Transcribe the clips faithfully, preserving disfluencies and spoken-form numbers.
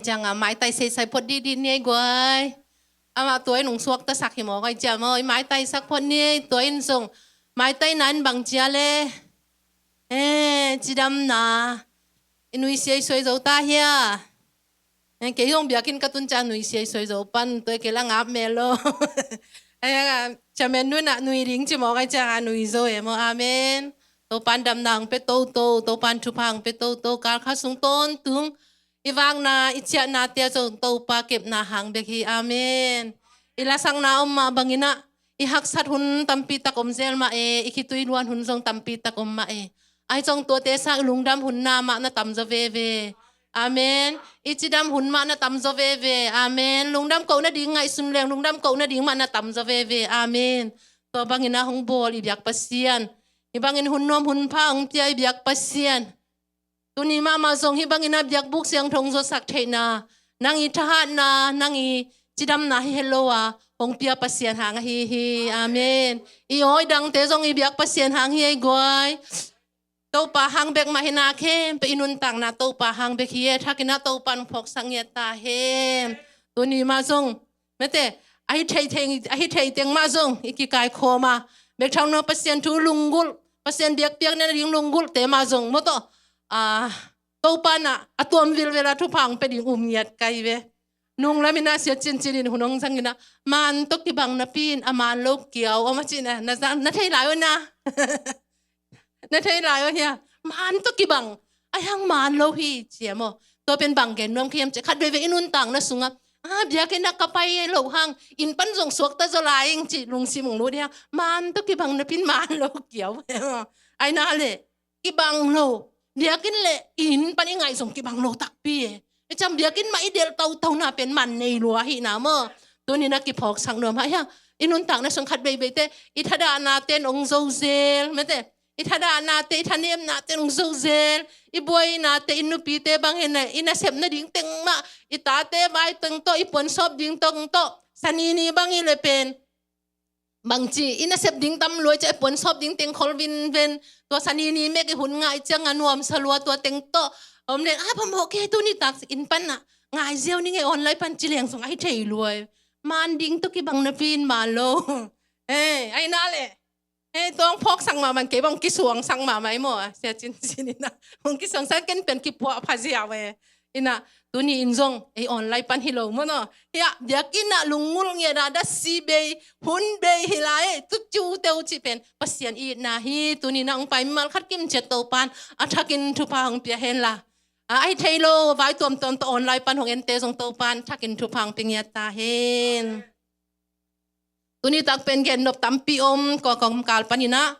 Ciang a maitai seisai phot dihdih ni ei guai. Amah tua in hong suaktasak hi mawk ai cia maw, i maitai sak phot ni ei. Tua in zong maitai na in bang cia le, eh, cidamna i nuisia i suai zo ta hia? Eh, kei zong biakinn ka tun cia nuisia i suai zo pan, tua i kei la ngap mel lo. Ai a, cia men nuna nui ding ci mawk ai cia a nui zo e maw. Amen. Topan damna hong pe toto, Topan thupha hong pe toto, kal kha sung tawntung i vakna i ciahna tia zong Topa kepna hang bek hi. Amen. I lasakna om mah bangin ah, i haksat hun tampi tak om zel mah e, i khitui luan hun zong tampi tak om mah e. Ai zong tuate sang i lungdam hun na mah na tamzaw veve. Amen. I cidam hun mah na tamzaw veve. Amen. Lungdam kohna ding ngaihsun leng lungdam kohna ding mah na tamzaw veve. Amen. Tua bangin ah hong bawl i biak Pasian, hih bangin hun nuam hun pha hong pia i biak Pasian, tuni mahmah zong hih bangin ah biakbuk siangtho hong zuatsak theihna, nang i thahatna, nang i cidamna hi helo a hong pia Pasian hang ahi hi. Amen. I awi dangte zong i biak Pasian hang hi ei guai. Topa hang bek mah hi na, khempeuh i nuntakna Topa hang bek hi e. Thakin ah Topa hong phawksak ngiat ta hen. Tuni mah zong mete, ahi thei teng, ahi thei teng mah zong i kikaikhawm a, bek thang no Pasian thu lunggulh, Pasian biakpiakna ding lunggulhte mah zong maw tawh, ah, Topa na a tuam vilvel a thupha hong pia ding um ngiat kai ve. Nung lamin ah Sia Cin Cin in hun hong zangin ah, man tawh kibang napi in a man lo kiau om a cihna, na, na thei lai uh na. Na thei lai uh hia? Man tawh kibang, ai hang man lo hi cia maw. Tua pen bang gen nuam ka hiam cia, khat veivei i nuntakna sungah, ah, biakinn ah ka pai loh hang inn pan zong suakta zaw lai ing ci lungsim hong lut hia? Man tawh kibang napi in man lo kiau. Ai na le, kibang lo. Biakinn le inn pan i ngaih zong kibang lo takpi e. E ciang biakinn mah i delh tautau na pen man nei lua hi na maw. Tuni na kiphawksak nuam hah hia? I nuntakna sung khat veiveite, i thadahnate in hong zo zel mete, i thadahnate, i thanemnate in hong zo zel. I buainate, i nupite bang hi na, i nasepna ding teng mah, i tate vai teng tawh, i puansawp ding teng tawh, Sani ni bang hi le pen bangci i nasep ding tam lua i cia, i puansawp ding teng khol vinven. Tua Sani ni mek i hun ngah i ciang a nuamsa lua tua teng tawh om len, a phamawh kei, tuni tak inn pan ah ngai ziau ning e, online pan ci leng zong ahi thei lua. Man ding tawh kibang napi in man lo. Ei, ai na le. Ei, tua hong phawksak mahmah in kei bang kisuangsak mahmah i maw. Sia Cin Cin in ah hong kisuangsak, ken pen kipuah pha ziau e. Inah, tuni in zong ei online pan hi lo maw no. Hiah biakinn ah lunggulh ngiat ah, datsi bei, hun bei hi lai, tu ciu teu cih pen Pasian itna hi. Tuni na hong pai mimal khat kim ciat Topan a thakin thupha hong pia hen la, a, ahi thei lo vai tuamtuam tawh online pan hong ente zong Topan thakin thupha hong pia ngiat ta hen. Tuni tak pen gen nop tampi om, kua kawmkal panin ah,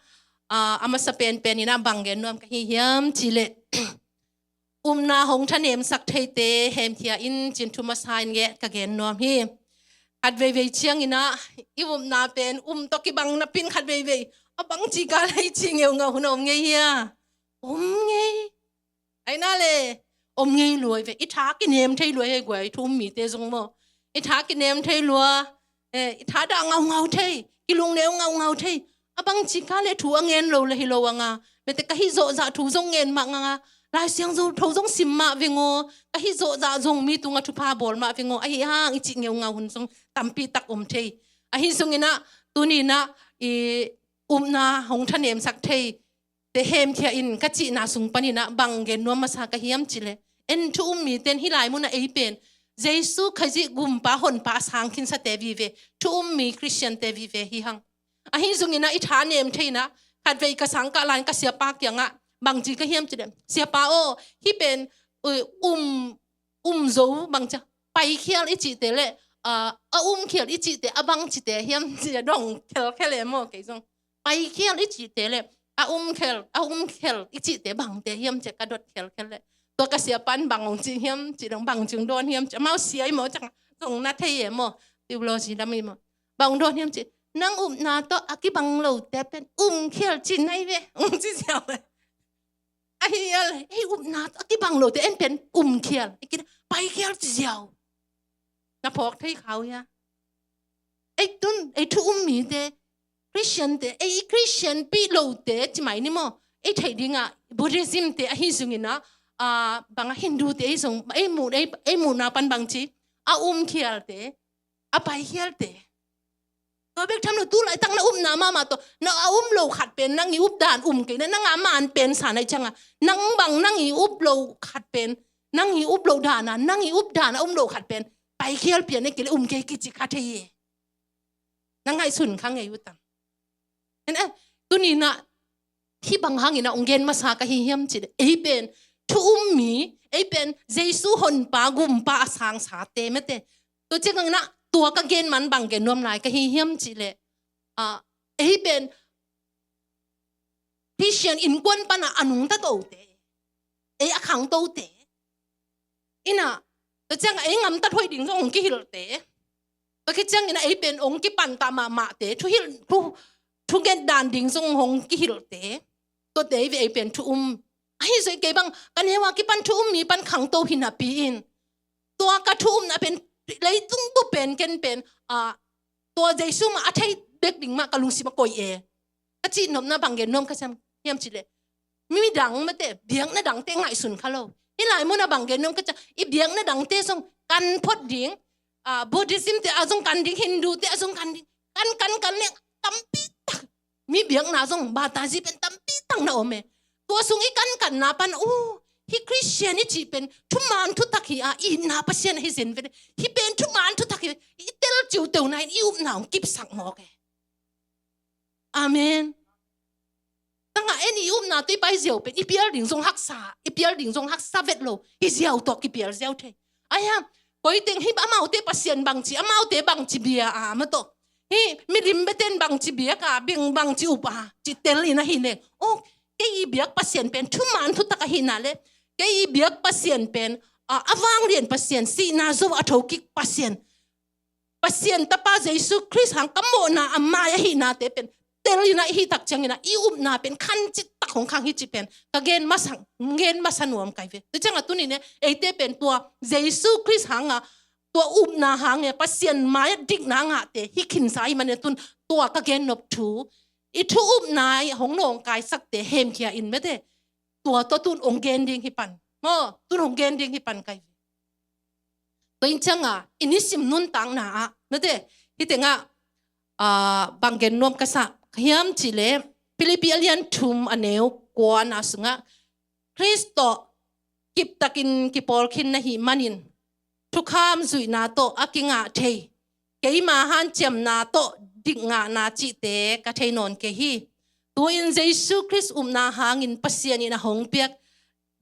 a, a masa penpen in ah bang gen nuam ka hi hiam cih leh, upna hong thanemsak theite hemkhia in cih thu masa in nge ka gen nuam hi. Khat veivei ciangin ah i upna pen um tawh kibang napi in khat veivei a bangci kal ah i cih ngeungau hun a om ngei hia? Om ngei. Ai na le, om ngei lua ve. I tha kinem thei lua, hei guai, thu um mite zong maw. I tha kinem thei lua, eh, i thadah ngaungau thei, kilungneu ngaungau thei. A bangci kal le thu a ngen lo le hi lo a nga. Mete ka hih zawhzah thu zong ngen mah nga nga. Lai Siangtho zong sim mah veng aw. Ka hih zawhzah zong mi tungah thupha bawl mah veng aw. Ahi hang i cih ngeungau hun zong tampi tak om thei. Ahi zongin ah, tuni in ah, i upna hong thanemsak thei te hemkhia in ka cihna sung panin ah bang gen nuam masa ka hiam cih leh, en thu um mite in hih lai mun ah ei pen Jesu Khazih gumpa honpa a sang khinsate vive, thu um mi Khristiante vive hi hang. Ahi zongin ah i thanem thei in ah khat vei ka sang kah lai-in ka siapa kiangah bangci ka hiam cih leh, Siapa aw, hih pen, uh, um um zo bang cia, paikhial i cihte le, a, a umkhial i cihte a bang cite hiam cia dong khelkhel e maw kei zong. Paikhial i cihte le a umkhial, a umkhial i cihte bangte hiam cia ka dot khelkhel le. Tua ka siapan bang hong cih hiam cih dong, bang cih hong dawn hiam cia, amau sia i maw cia zong na thei e maw, theology lam i maw. Bang hong dawn hiam cih, nang upna tawh a kibang lote pen umkhial cih nai ve, hong ci ziau e. Ahi a le, ei upna a kibang lote en pen umkhial, ei kina paikhial ci ziau. Na phawk thei khau hia? Ei tun, ei thu um mite, Khristiante, ei Khristian pi lote ci mai ni maw. Ei theih dingah Buddhism te ahi zongin ah, ah, bang a Hindu te ei zong, ei mu, ei, ei muhna pan bang ci, a um khialte, a pai khialte. Tua bek tham lo, tu laitak na upna mahmah tawh, na a um lo khat pen, nang i up dan um kei na, nang a man pen sa nai cianga, nang bang nang i up lo khat pen, nang i up lo dana, nang i up dana um lo khat pen, pai khial pian e kei le um kei kici kha thei e. Na ngaihsun kha ngei uh tam. En e, tuni na, hih bang hangin a ong gen masa ka hi hiam cih leh, ei pen thu um mi, ei pen Jesu honpa gumpa a sangsate mate. Tua ciangin a, tua ka gen man bang gen nuam lai ka hi hiam cih leh, ah, ei pen Christian innkuan pana a nungta tote, ei a khangtote. Ina, tua cianga ei ngamtat hoih ding zong hong kihilhte. Tua khit ciangin a ei pen hong kipantah mahmahte, thuhilh, thu, thugen dan ding zong hong kihilhte. Tuate hi ve ei pen thu um. Ahi zoi kei bang, ka neu a kipan thu um mi pan khangto hi napi in. Tua ka thu umna pen, leitung bup pen, ken pen, ah, tua Jesu mah a thei bek ding mah ka lungsim a koih e. Ka cihnopna bang gen nuam ka sam hiam cih leh, midang mate, biakna dangte ngaihsun kha lo. Hih lai muna bang gen nuam ka ciang, i biakna dangte zong kan phot ding, ah, Buddhism te a zong kan ding, Hindu te a zong kan ding, kan, kan, kan leng tampi tak. Mi biakna zong Baptist pen tampi tak na om e. Tua sung i kankanna pan, uh, hih Christian i cih pen thuman thutak hi a, i itna Pasian ahi zen ve le. Hih pen thuman thutak hi ve. I tel ciuteu na in i upna hong kipsak mawk e. Amen. Tanga en i upna tui pai ziau pen, i pial ding zong haksa, i pial ding zong haksa vet lo, i ziau tawh kipial ziau thei. Ai ha, koi teng hi amaute Pasian bangci, amaute bangci bia a, ma tawh. Hi, milim beten bangci bia ka, bing bangci up a, ci tel in ahi ne. Oh, kei i biak Pasian pen, thuman thutak ahi na le. Kei i biak Pasian pen, a, a vanglian Pasian, sihna zo a thokik Pasian. Pasian tapa Jesu Khrist hang ka mawhna a mai ahihnate pen tel ina i hih tak ciangina i upna pen khan cih tak hong khang hi cih pen ka gen masa, gen masa nuam kai ve. Tua cianga tuni ne eite pen tua Jesu Khrist hanga tua upna hange Pasian mai-ah dikna ngahte hi khinsa i mane tun tua ka gen nop thu i thu upna i hong nawngkaisakte hemkhia in mete tua tua tun hong gen ding hi pan. Maw, tun hong gen ding hi pan kai ve. Tua in cianga i nisim nuntakna ah mete hih tengah, ah, bang gen nuam ka sa hiam cihleh Philippi a lian thum a neu kuana sungah Khrist tawh kiptakin kipawl khin na hih manin thukham zuihna tawh a kingah thei keima hanciamna tawh dikngahna cihte ka thei nawn kei hi. Tu-in Jesu Khrist upna hangin Pasian in a hong piak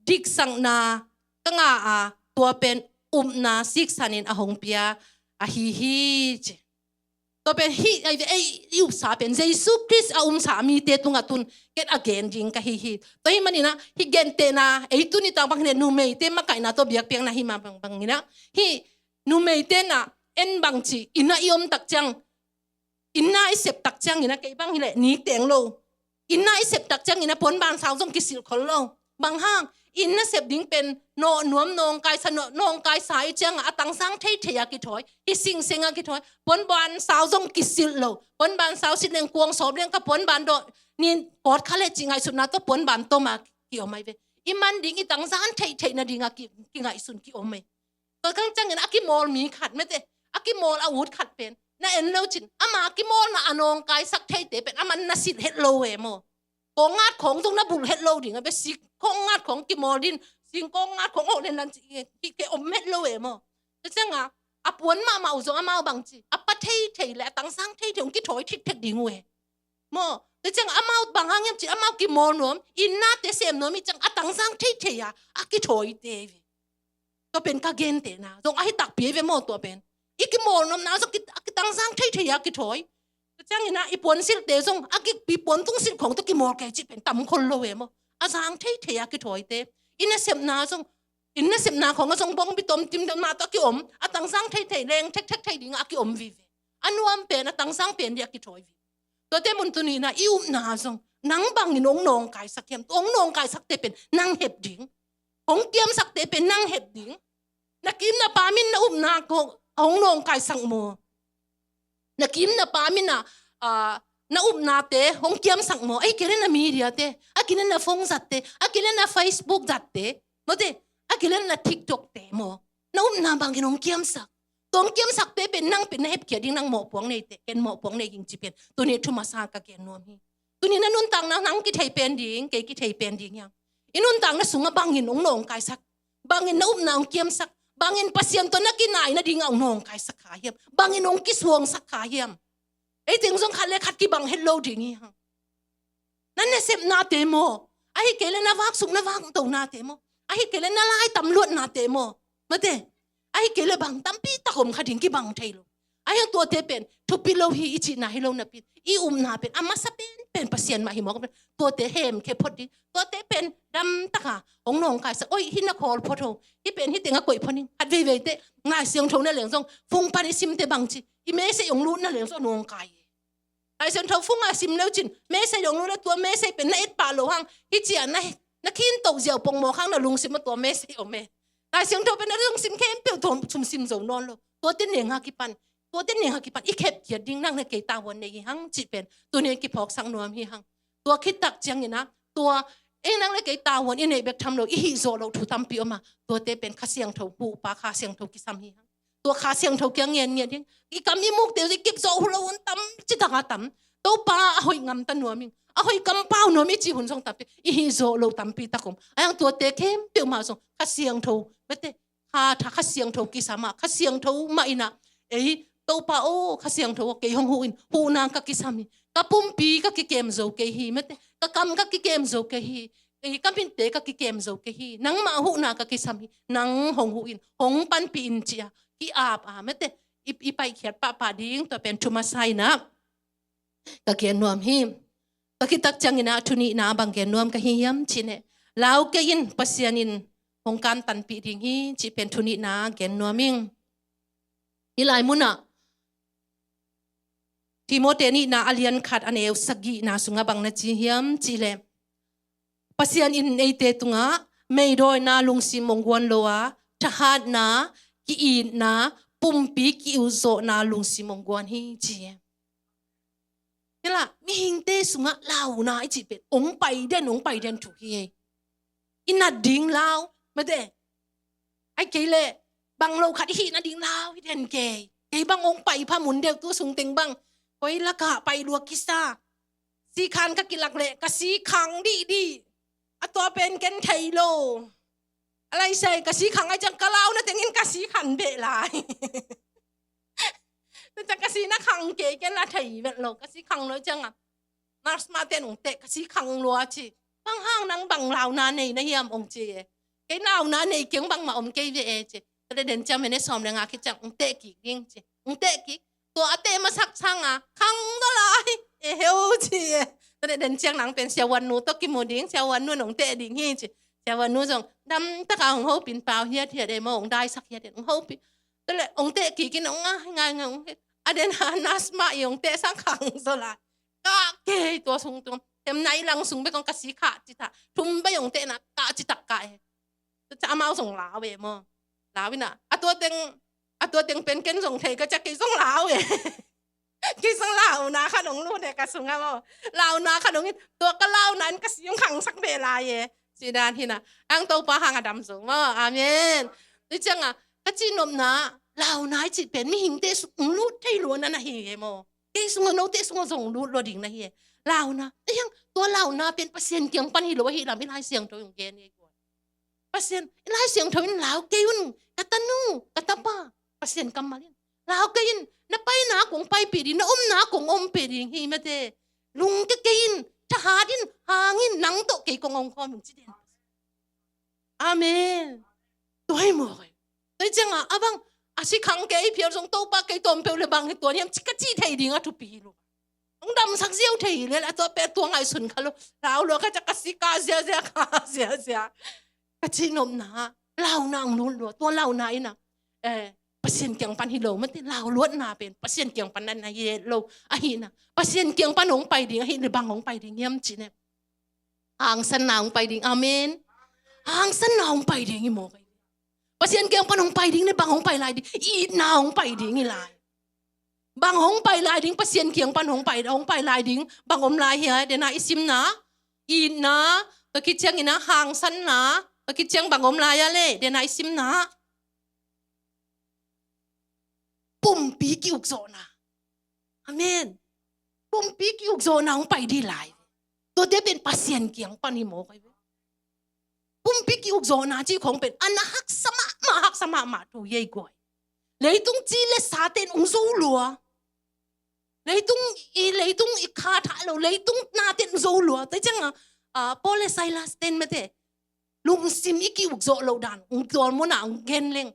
diksakna ka ngah a tua pen upna siksanin a hong pia ahi hi ci. Tua pen hih ai ve ei i upsa pen Jesu Khrist a umsa mite tungah tun ken a gen ding ka hi hi. Tua hi manina hih gentehna ei tuni tang bang hine numeite makaihna tawh biakpiakna hi ma bang bangina hih numeite na en bangci ina i om tak ciang ina i sep tak ciangina kei bang hileh nik teng lo. Ina i sep tak ciangina puanban sau zong kisilh khol lo. Bang hang ina sep ding pen nawh nuam nawngkaisa nawh nawngkaisa i cianga a tangsang theithei a kithawi hi singsenga kithawi puanban sau zong kisilh lo. Puanban sau silh leng kuang sawp leng ka puanban dawh nin kawt kha le cih ngaihsutna tawh puanban tawma kiom ai ve. I man ding i tangsang theithei nadinga ki, kingaihsun kiom ai. Tua kang ciangin a kimawl mi khat mete a kimawl a ut khat pen na en lo cin ama kimawlna a nawngkaisak theite pen aman na silh het lo e maw. Kawngngat khawng zong na bulh het lo ding a bia sik kawngngat khawng kimawl din sing kawngngat khawng oh len lan ci hi ke om het lo e maw. Tua cianga a puan mahmah uh zong amau bangci a pa theithei le a tangsang theithei hong kithawi thikthek ding uh e. Maw, tua ciang amau bang hang hiam cih amau kimawl nuam, innate sem nuam i ciang a tangsang theithei a, a kithawite ve. Tua pen ka gentehna zong ahi takpi ve maw tua pen. I kimawl nuamna zong ki, a kitangsang theithei a kithawi. Tua ciangina i puansilhte zong a ki, i puan tungsilh khawng tawh kimawl kei cih pen tam khol lo ve maw. A zang theithei a kithawite. I nasepna zong, i nasepna khawng a zong bawngbi tom tim deuh mah tawh a kiom, a tangsang theithei leng thekthek thei dingah a kiom vive. A nuam pen, a tangsang pen dih a kithawi vive. Tuate mun tunina i upna zong nang bangin hong nawngkaisak hiam? Hong nawngkaisakte pen nang hep ding. Hong kiamsakte pen nang hep ding. Na kim na pam in na upna hong nawngkaisak maw? Na kim na pam in a, ah, na upnate hong kiamsak maw? Ai kei le na mediate, a kei le na phone zatte, a kei le na Facebook zatte. Mawte, a kei le na TikTok te maw, na upna bangin hong kiamsak. Tua hong kiamsakte pen nang pen na hepkhiat ding, nang mawhpuak nei teh, ken mawhpuak nei hing ci pen tuni thu masa ka gen nuam hi. Tuni na nuntakna nang kithei pen ding, kei kithei pen ding hiang. I nuntakna sungah bangin hong nawngkaisak, bangin na upna hong kiamsak, bangin Pasian tawh na kinai nadingah hong nawngkaisak kha hiam, bangin hong kisuangsak kha hiam. Ei teng zong khat le khat kibang het lo ding hi hang. Na nasepnate maw, ahi kei le na vaksuk na vaktonate maw, ahi kei le na laitam luatnate maw, mate, ahi kei le bang tampi tak om kha ding, kibang thei lo. Ahi hang tuate pen thupi lo hi i cihna hi lo napi, i upna pen a masa pen pen Pasian mah hi mawk pen, tuate hemkhia phot ding, tuate pen damtaka hong nawngkaisak. Oi, hih na khawl phot ho, hih pen hih tengah koih phot ning, khat veivei teh Lai Siangtho na leng zong phung pan i simte bangci, i message hong lut na leng zong nawngkai hi. Lai Siangtho phunga sim leu cin message hong lut le tua message pen na et pah lo hang, hih cia na, na khinto ziau pongmawk hang, na lungsim ah tua message om e. Lai Siangtho pen na lungsim khempeuh tua sum sim zo nawn lo. Tuate nenga kipan, tuate nenga kipan i khepkhiat ding nang le kei tavuan nei hi hang cih pen tuni kiphawksak nuam hi hang. Tua khit tak ciangin ah, tua ei nang le kei tavuan i neih bek tham lo, i hih zawh loh thu tampi om a, tuate pen Kha Siangtho, huhpa Kha Siangtho kisam hi hang. Tua Kha Siangtho kiang ngen ngen ding. I kam i mukte i kip zawh uh lo hun tam citak a tam. Topa a hoih ngamta nuam ing, a hoih kampau nuam i cih hun zong tampi, i hih zawh loh tampi tak om. Ahi hang tuate khempeuh mah zong Kha Siangtho, mate, kha tha Kha Siangtho kisam a, Kha Siangtho mah in ah, ei, Topa aw, Kha Siangtho aw, kei hong huh in, huhna ka kisam hi, ka pumpi ka kikem zo kei hi, mate, ka kam ka kikem zo kei hi, ei, ka mitte ka kikem zo kei hi, nangmah huhna ka kisam hi, nang hong huh in, hong panpih in ci a, ki-ap a, mate, i, i paihkhiat pahpah ding, tua pen thu masa in ah ka gen nuam hi. Tua khit tak ciangin ah thu nihna bang gen nuam ka hi hiam cih leh, lau kei in, Pasian in hong kantanpih ding hi cih pen thu nihna gen nuam ing. Hih lai munah Timote nihna a lian khat a neu sagihna sungah bang na ci hiam cih leh, Pasian in eite tungah meidawina lungsim hong guan lo a, thahatna, ki-itna, pumpi ki-utzawhna lungsim hong guan hi ci hi. Hi lah, mihingte sungah launa i cih pen hong pai den, hong pai den thu hi. I nat ding lau, mate, ahi kei leh bang lo khat i hih nading lau hi den kei. Kei bang hong pai pha mun deuh, tu sung teng bang koi lakah pai lua kisa. Sikhan ka kilak leh ka sikhang dihdih. A tua pen ken thei lo. A lai sai ka sikhang ai ciang ka launa tengin ka sikhan beh lai. Tua ciang ka sina khang kei, ken la thei vet lo, ka sikhang lo ciang a, nurse mah ten hong teh, ka sikhang lua ci. Bang hang nang bang launa nei na hiam hong ci e. Kei launa nei keng bangmah om kei ve e ci. Tua leh den ciang minute sawm le nga khit ciang hong teh kik ding ci. Hong teh kik. Tua a teh masak sang a khang tua lai. E heu ci e. Tua leh den ciang nang pen siavuan nu tawh kimu ding, siavuan nu in hong teh ding hi ci. Siavuan nu zong damtaka hong hopih in, pau hiathiat e maw, hong daisak hiathiat, hong hopih. Tua leh hong teh kik in, hong a ngai ngai hong hi. A den a nurse mah i hong teh sang khang zaw lai. Kah kei tua sung tung. Hem nai lang sung bek hong ka sikha ci ta. Thum bek hong tehna kah ci tak kah e. Tua ciang amau zong lau e maw. Lau in ah, a tua teng, a tua teng pen ken zong thei ka ciang kei zong lau e. Kei zong launa khat hong lut e ka sungah maw. Launa khat hong in, tua ka launa in ka si hong khangsak beh lai e. Ci dan hi na. Ang Topa hang a dam zo maw. Amen. Tua ciang a, ka cihnopna, launa i cih pen mihingte sung hong lut thei lua na na hi e maw. Kei sungah, note sungah zong lut lua ding na hi e. Launa. Ahi hang tua launa pen Pasian kiang pan hi lo ahih lam i Lai Siangtho hong gen hi e. Pasian, i Lai Siangtho in lau kei un, ka tanu, ka tapa, Pasian kammal in. Lau kei in, na paina kong paipih ding, na omna kong ompih ding hi mate. Lungke kei in, thahat in, hang in, nang tawh kei kong ong khawm ing ci den. Amen. Tua hi maw kei. Tua hi ciang a, a bang, a sikhang kei phial zong Topa kei tawm peuh le bang hi tuan hiam ci ka ci thei ding a thupi hi lo. Hong damsak ziau thei hi lel a, tua peuh tua ngaihsun kha lo. Lau lua ka ciang ka si ka ziazia, ka ziazia. Ka cihnopna, launa hong lut lua, tua launa in a, eh, Pasian kiang pan hi lo, mate, lau luatna pen Pasian kiang pan na hi lo, ahih na. Pasian kiang pan hong pai ding, ahih leh bang hong pai ding hiam cih leh, hangsanna hong pai ding, amen. Hangsanna hong pai ding hi maw kei. Pasian kiang pan hong pai ding leh bang hong pai lai ding, itna hong pai ding hi lai. Bang hong pai lai ding, Pasian kiang pan hong pai, hong pai lai ding, bang om lai hia, dena i simna, itna, tua khit ciangin a hangsanna, Tua khit ciang bang om lai a le, den a i simna, pumpi ki-ukzawhna. Amen. Pumpi ki-ukzawhna hong pai dih lai. Tuate pen Pasian kiang pan hi mawk ahi ve. Pumpi ki-ukzawhna cih khong pen a na haksa mahmah, haksa mahmah thu hi ei guai. Leitung ci le sa ten hong zo lua. Leitung i, leitung i kha thah lo, leitung na ten hong zo lua. Tua ciang a, a, Paul le Silas ten mate lungsim i ki-ukzawh loh dan hong tual mawk na hong gen leng.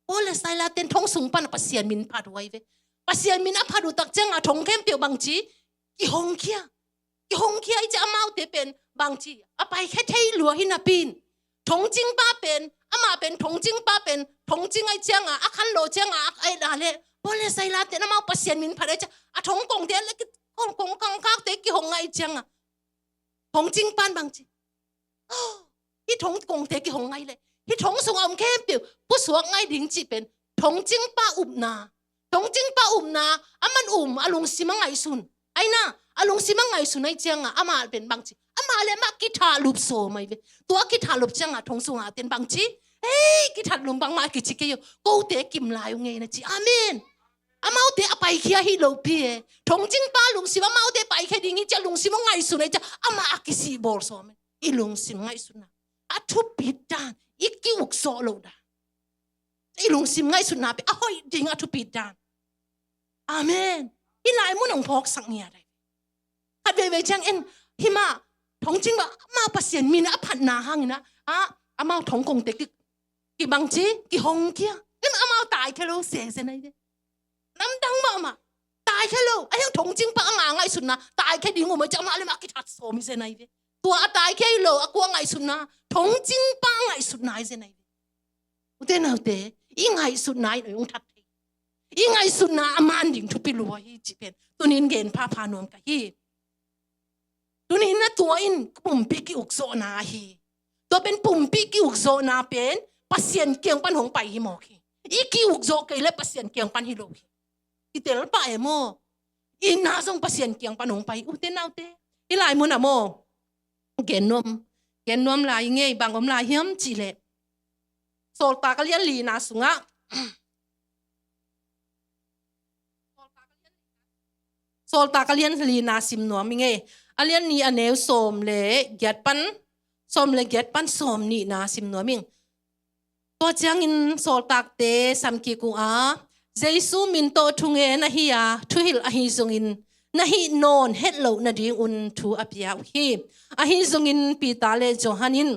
Paul le Silas ten thong sung pan a Pasian min phat uh ahi ve. Pasian min a phat uh tak ciang a thong khempeuh bangci kihongkhia. Kihongkhia i ci a, amaute pen bangci a paikhia thei lua hi napi in, thongcingpa pen, amah pen thongcingpa pen, thongcing ahi ciang a, a khanlawh ciang a, a ai da le, Paul le Silas ten amau Pasian min phat ahi ciang a, thong kongte le ki, kong, kong kangkakte kihong ahi ciang a, thongcingpa in bangci, "Oh, hih thong kongte kihong ngai le, hih thong sung a om khempeuh pusuak ngai ding," cih pen thongcingpa upna. Thongcingpa upna, aman um a lungsim a ngaihsun. Aina, a lungsim a ngaihsun ahi ciang a, amah pen bangci, amah le amah kithalup sawm ahi ve. Tua kithalup ciang a thong sung a ten bangci, "Hei, kithalup bangmah kici kei uh, kote kim lai uh ngei," na ci. Amen. Amaute a paikhia hi lopi e. Thongcingpa lungsim amaute paikhia ding hi ci a lungsim a ngaihsun ahi ciang amah a kisih bawl sawm e. I lungsim ngaihsutna a thupit dan, i ki-ukzawh loh dan. I lungsim ngaihsutna pen a hoih ding a thupit dan. Amen. Hih lai mun hong phawksak ngiat ahi. Khat veivei ciang en, hih mah thongcing mah, mah Pasian min a phatna hangin a, a, amau thong kongte ki, kibangci, kihongkhia. Hih mah amau taikhia lo sese na hi ve. Lamdang mahmah. Taikhia lo. A hiang thongcingpa a nga ngaihsutna, taikhia ding uh mah ci a, amah le amah kithat sawm hi zen ahi ve. Tua a taikhia hi lo, a kua ngaihsutna, thongcingpa a ngaihsutna hi zen ahi ve. Ute naute, i ngaihsutna in hong that thei. I ngaihsutna a man ding thupi lua hi cih pen tuni in gen phapha nuam ka hi. Tuni in a tua in pumpi ki-ukzawhna hi. Tua pen pumpi ki-ukzawhna pen Pasian kiang pan hong pai hi mawk hi. I ki-ukzawh kei le Pasian kiang pan hi lo hi. I tel pah e maw. I na zong Pasian kiang pan hong pai. Ute naute, hih lai mun a maw, gen nuam, gen nuam lai ngei, bang om lai hiam cih leh, Sawltak a lian lina sungah, Sawltak a lian lina sim nuam ing e. A lian nih a neu sawm le giat pan, sawm le giat pan sawm nihna sim nuam ing. Tua ciangin sawltakte sam kik uh a, Jesu min tawh thungen ahi a, thuhilh ahi zongin na hih nawn het loh nadingun thu a pia uh hi. Ahi zongin Peter le Johan in,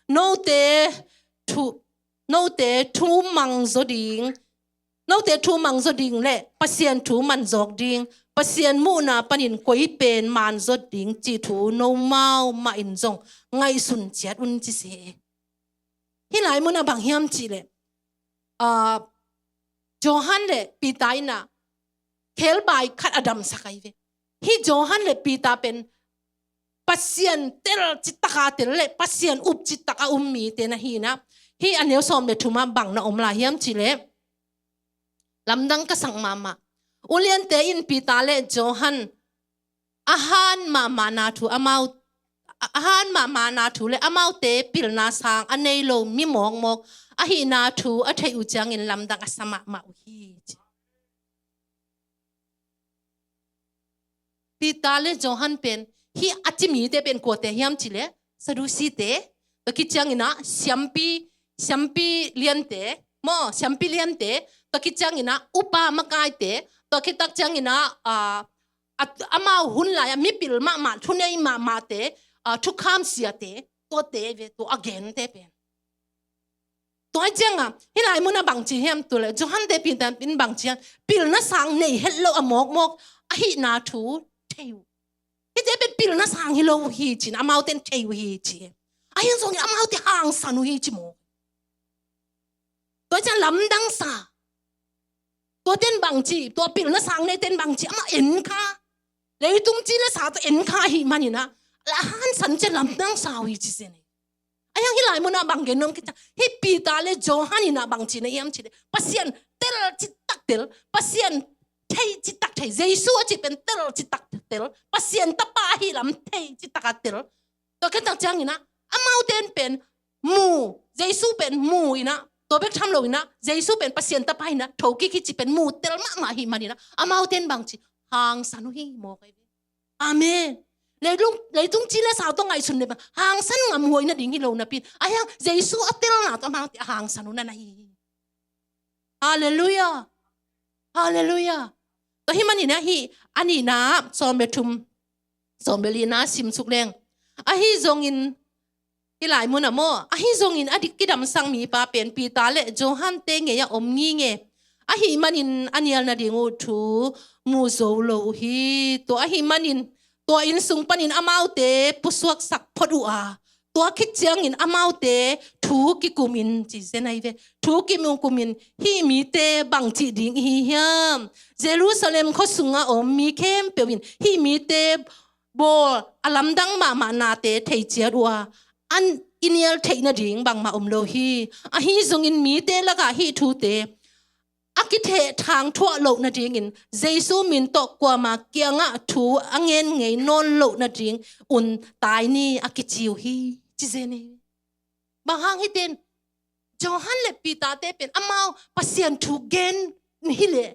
note thu, note thu mang zaw ding, note thu mang zaw ding le Pasian thu man zawk ding, Pasian muhna panin koi pen man zaw ding cih thu nomau mah in zong ngaihsun ciat un ci se. Hih lai mun a bang hiam cih leh, ah, Johan le Peter in a khelbai khat a damsak ahi ve. Hih Johan le Peter pen Pasian tel citak a tel le Pasian up citak a um mite na hi in a, hih a neu sawm le thum ah bang na om lai hiam cih leh, lamdang ka sak mahmah. Uliante in Peter le Johan a han mahmahna thu amau, a han mahmahna thu le amaute pilna sang a nei lo mi mawkmawk ahihna thu a theih uh ciangin lamdang a sa mahmah uh hi ci. Peter le Johan pen, hih a ci mite pen kuate hiam cih leh, Sadusite, tua khit ciangin a siampi, siampi liante, maw, siampi liante, tua khit ciangin a upa makaite, tua khit tak ciangin a, a, a, amau hun lai a mipil mahmah, thunei mahmahte, a, thukham siate, tuate ve, tua a gente pen. Tua ciang a, hih lai mun a bang ci hiam cih leh, Johan te Peter in bang ci hiam, pilna sang nei het lo a mawkmawk ahihna thu thei uh. Hihte pen pilna sang hi lo uh hi ci in, amaute in thei uh hi ci. Ahi zongin amaute hangsan uh hi ci maw. Tua ciang lamdang sa. Tua ten bang ci, tua pilna sang nei ten bang ci, amah en kha. Leitung ci le sa tawh en kha ahih manin a, la hangsan ciang lamdang sa uh hi ci se nei. Ahi hang hih lai mun a bang gen nuam ka cih ciang, hih Peter le Johan in a bang ci na hiam cih leh, Pasian tel citak tel, Pasian thei citak thei, Jesu a cih pen tel citak tel, Pasian tapa ahih lam thei citak a tel. Tua khit tak ciangin a, amaute in pen mu, Jesu pen mu in ah, tua bek tham lo in ah, Jesu pen Pasian tapa in ah, thokik hi ci pen mu tel mahmah ahih manin ah, amaute in bang ci, hangsan uh hi maw kai ve. Amen. Leitung, leitung ci le sa tawh ngaihsun le bang hangsan ngam huai nading hi lo napi in, ahi hang Jesu a telna tawh amaute a hangsan uh na na hi hi. Halleluiah. Halleluiah. Tua ahih manin ah hih a nihna, sawm le thum, sawm le lina sim suk leng. Ahi zongin, hih lai mun ah maw, ahi zongin a dik kidamsak mipa pen Peter le Johan-te ngei-ah om ngei e. Ahih manin a nial nading uh thu mu zo lo uh hi. Tua ahih manin tua inn sung panin amaute pusuaksak phot uh a, tua khit ciangin amaute thu kikumin, ci zen ahi ve, thu kikumin, hih mite bangci ding ihi hiam? Jerusalem khua sungah om mi khempeuh in hih mite bawl a lamdang mahmah nate thei ciat uh a, an i nial theih nading bangmah om lo hi. Ahi zongin mite lakah hih thute a kithehthang thuah loh nadingin Jesu min tawh kuama kiangah thu a ngen ngei nawn loh nading un tai ni a kici uh hi, ci zen hi. Bang hang hite in, Johan le Peter-te pen amau Pasian thu gen hi leh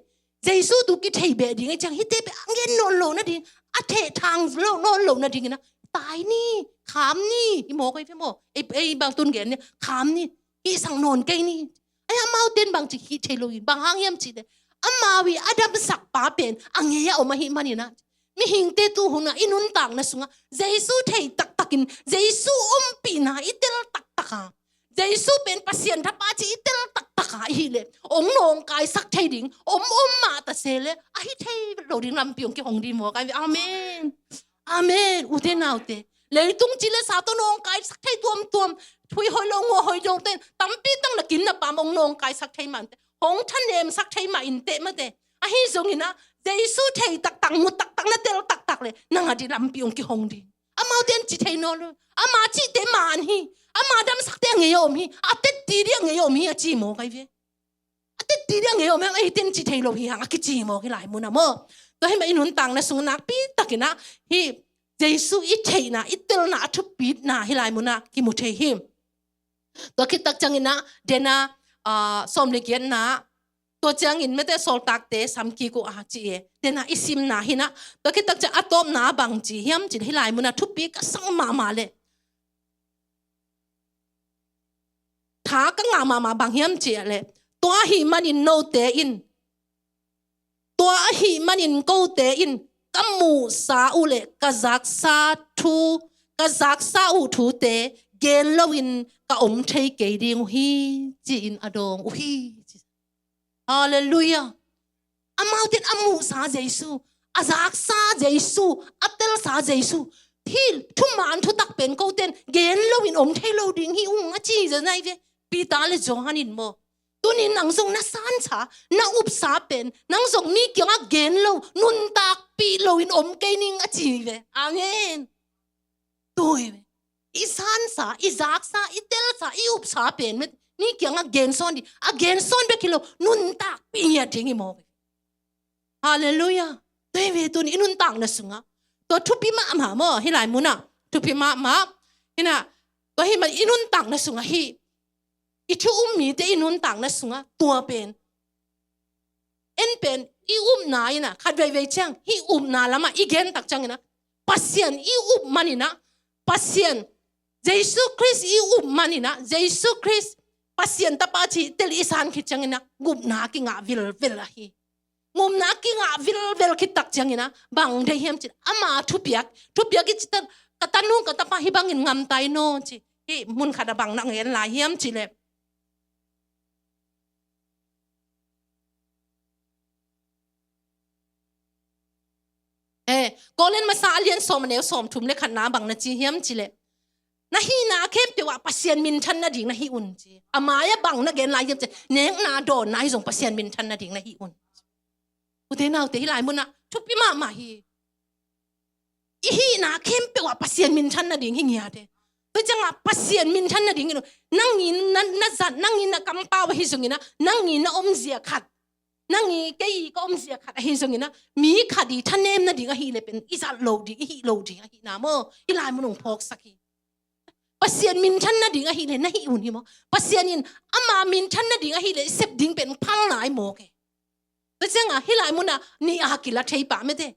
Jesu thu kithei beh ding ahih ciang hite pen a ngen nawn loh nading, a thehthang loh nawn loh nadingin ah tai ni, kham ni, hi maw kai ve maw. Ei, ei bang tun gen ni, kham ni, hih sang nawn kei ni. Ahi amaute in bangci hih thei lo in, bang hang hiam cih leh amau i a damsakpa pen a ngei-ah om ahih manin ah, mihingte tu hun ah i nuntakna sungah Jesu thei taktakin, Jesu ompihna i tel taktak a, Jesu pen Pasian tapa ci i tel taktak a, ahih leh ong nawngkaisak thei ding om om mah ta se leh ahi thei lo ding lampi ong kihong ding maw kai ve. Amen. Amen. Ute naute, leitung ci le sa tawh nawngkaisak thei tuamtuam, thui hoih lo, ngua hoih lo te, tampi tak na kin na pam ong nawngkaisak thei mah inteh, hong thanemsak thei mah inteh mate. Ahi zongin ah Jesu thei taktak, mu taktak, na tel taktak leh nang a ding lampi ong kihong ding. Amaute in ci thei nawn lo. Ama cihte man hi. Ama damsakte a ngei-ah om hi. A tetti ding a ngei-ah om hi a ci maw kai ve. A tetti ding a ngei-ah om hi hang, eite in ci thei lo hi hang a kici maw hih lai mun ah maw. Tua ahih manin i nuntakna sung nakpi takin ah hih Jesu i theihna, i telna, a thupitna hih lai mun ah kimu thei hi. Tua khit tak ciangin ah, dena, ah, sawm le giatna, tua ciangin mite Sawltakte sam kik uh a ci e. Dena i simna hi-in ah, tua khit tak ciang a tawpna bang ci hiam cih leh hih lai mun ah thupi ka sak mahmah leh tha ka ngah mahmah bang hiam cih leh, tua ahih manin note in, tua ahih manin kote in ka muhsa uh leh ka zaksa thu, ka zaksa uh thute gen loin ka om thei kei ding uh hi, ci-in a dawng uh hi. Halleluiah. Amaute in a muhsa Jesu, a zaksa Jesu, a telsa Jesu, hih thuman thutak pen kote in gen loin om thei lo ding hi ung a ci zen ahi ve. Peter le Johan in maw, tuni-in nang zong na sansa, na upsa pen nang zong mi kiangah gen lo, nuntakpih loin om kei ning a ci ve. Amen. Tua hi ve. I sansa, i zaksa, i telsa, i upsa pen mite, mi kiangah gensawn ding, a gensawn bek hi lo, nuntakpih ngiat ding hi maw. Halleluiah. Tua hi ve, tuni i nuntakna sungah, tua thupi mahmah maw, hih lai mun ah thupi mahmah. Hi-in ah, tua ahih manin i nuntakna sungah hih i thu um mite i nuntakna sungah tua pen, en pen i upna in ah, khat veivei ciang hih upna lamah i gen tak ciangin ah, Pasian i up manin ah, Pasian, Jesu Khrist i up manin ah, Jesu Khrist Pasian tapa ci tel i san khit ciangin ah, gupna kingah vilvel ahi. Gupna kingah vilvel khit tak ciangin ah, bang deih hiam cih leh, ama thupiak, thupiak i cih tak, ka tanu ka tapa hih bangin ngam tai naw ci. Hih mun khat ah bang na gen lai hiam cih leh, eh, Korin masa a lian sawm, a neu sawmthum le khatna bang na ci hiam cih leh, na hihna khempeuh ah Pasian minthan nading na hih un ci. A mai-ah bang na gen lai hiam cih leh, nekna dawnna ahi zong Pasian minthan nading na hih un. Ute naute, hih lai mun ah thupi mahmah hi. I hihna khempeuh ah Pasian minthan nading hi ngiat e. Tua ciangah Pasian minthan nading in, nang in na, na zat, nang in na kampau ahi zongin ah, nang in na omzia khat, nang in kei in ka omzia khat ahi zongin ah, mi khat i thanem nading ahih leh pen i zat loh ding, i hih loh ding ahihna maw, hih lai mun hong phawksak hi. Pasian minthan nading ahih leh na hih un hi maw. Pasian in ama minthan nading ahih leh i sep ding pen phal nai mawk e. Tua ciangah hih lai munah nih a kila thei pah mete.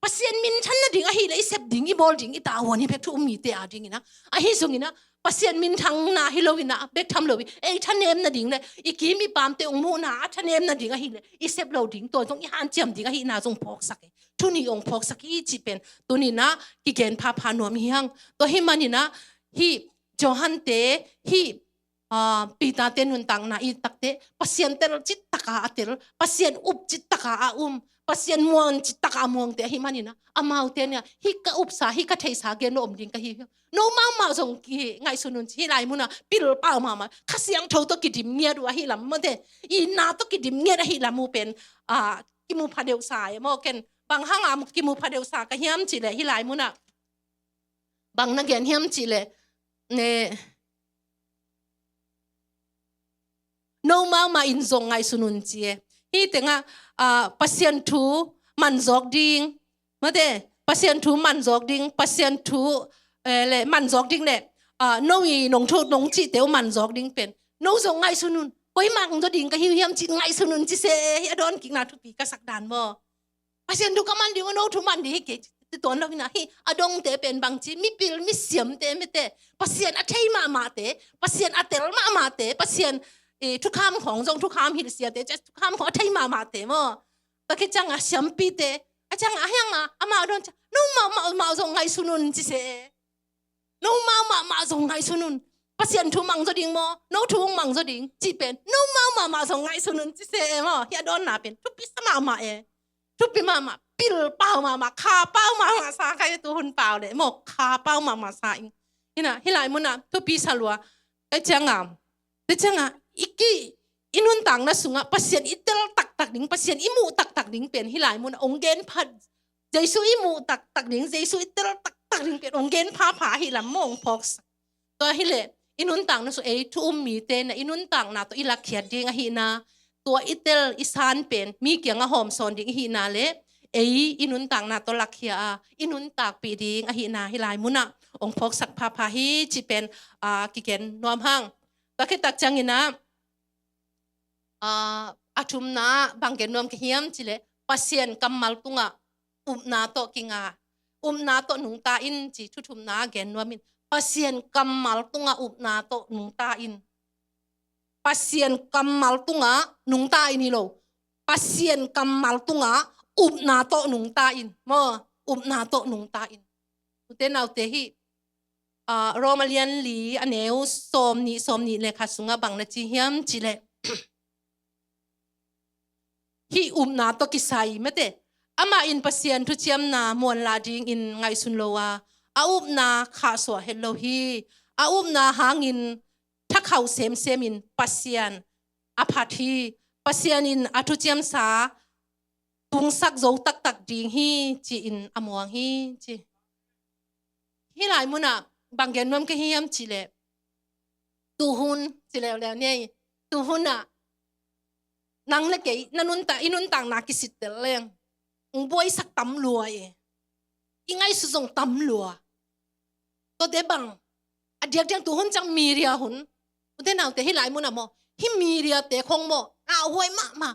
Pasian minthan nading ahih leh i sep ding, i bawl ding, i tavuan hi bek thu um mite a dingin ah. Ahi zongin ah Pasian minthangna hi loin ah bek tham lo hi. Ei thanem nading le i kim i pamte hong muhna a thanem nading ahih leh i sep lo ding, tua zong i hanciam ding ahihna zong phawksak e. Thu nih hong phawksak hi cih pen tuni-in ah kigen phapha nuam hi hang. Tua hih manin ah hih Johan-te, hih, aa, Peter-te nuntakna i takte Pasian tel cih taka a tel, Pasian up cih taka a um, Pasian muang cih taka a muangte ahih manin ah amaute in ah hih ka upsa, hih ka theihsa gen lo om ding ka hi hi. No mahmah zong ki ngaihsun un ci, hih lai munah pilpha mahmah, Kha Siangtho tawh kidim ngiat uh ahih lam mate, itna tawh kidim ngiat ahih lam uh pen, aa, kimu phadeuhsa e maw. Ken bang hangah kimu phadeuhsa ka hiam cih leh hih lai munah bang na gen hiam cih leh, ne, no mahmah in zong ngaihsun un ci e. Hih tengah, aa, Pasian thu man zawk ding, mate, Pasian thu man zawk ding, Pasian thu, eh, le man zawk ding le, aa, no i nong thu nong cihte uh man zawk ding pen no zong ngaihsun un. Koi mah hong zaw ding ka hi uh hiam ci ngaihsun un ci se. Hih a dawnkikna thupi ka sak dan maw. Pasian thu ka man ding uh, no thu man ding hi kei ci tuan lo hi na. Hih a dongte pen bang ci, mipil misiamte mete, Pasian a thei mahmahte, Pasian a tel mahmahte, Pasian, eh, thukham khawng zong thukham hilhsiate, thukham khawng a thei mahmahte maw. Tua khit ciangah siampite, a ciangah a hiangah amau dawn ciang no mahmah zong ngaihsun un ci se. No mahmah zong ngaihsun un. Pasian thu mang zaw ding maw, no thu hong mang zaw ding cih pen no mahmah mah zong ngaihsun un ci se e maw. Hih a dawnna pen thupi sa mahmah e. Thupi mahmah, pilpha mahmah, khapha mahmah sa kha e. Tu hun pau le maw, khapha mahmah sa ing. Hi na, hih lai munah thupi sa lua. Tua ciangah, tua ciangah i ki, i nuntakna sungah Pasian i tel taktak ding, Pasian i muh taktak ding pen hih lai munah hong gen phat, Jesu i muh taktak ding, Jesu i tel taktak ding pen hong gen phapha ahih lam maw hong phawksak. Tua hi leh i nuntakna sung ei thu um mite na, i nuntakna tawh i lakkhiat ding ahihna, tua i tel i san pen mi kiangah hawmsawn ding i hihna le ei i nuntakna tawh lakkhia a i nuntakpih ding ahihna hih lai munah hong phawksak phapha hi cih pen, aa, kigen nuam hang. Tua khit tak ciangin ah, aa, a thumna ah bang gen nuam ka hiam cih leh Pasian kammal tungah upna tawh kinga, upna tawh nungta in ci thu thumna ah gen nuam in. Pasian kammal tungah upna tawh nungta in. Pasian kammal tungah nungta in hi lo. Pasian kammal tungah upna tawh nungta in. Maw, upna tawh nungta in. Ute naute, hih, aa, Roma lian li a neu sawm nih, sawm nih le khat sungah bang na ci hiam cih leh hih upna tawh kisai mate. Amah in Pasian thuciamna muanlah dingin ngaihsun lo a, a upna khahsuah het lo hi. A upna hangin thakhauh semsem in Pasian a phat hi. Pasian in a thuciamsa tungsak zo taktak ding hi ci-in a muang hi ci. Hih lai munah bang gen nuam ka hiam cih leh, tuhun ci leuleu ni ei, tuhun ah nang le kei na nuntak, i nuntakna kisittel leng hong buaisak tam lua e. I ngaihsut zong tam lua. Tuate bang a diakdiak tuhun ciang media hun, ute naute, hih lai munah maw, hih media-te khong maw lauhuai mahmah.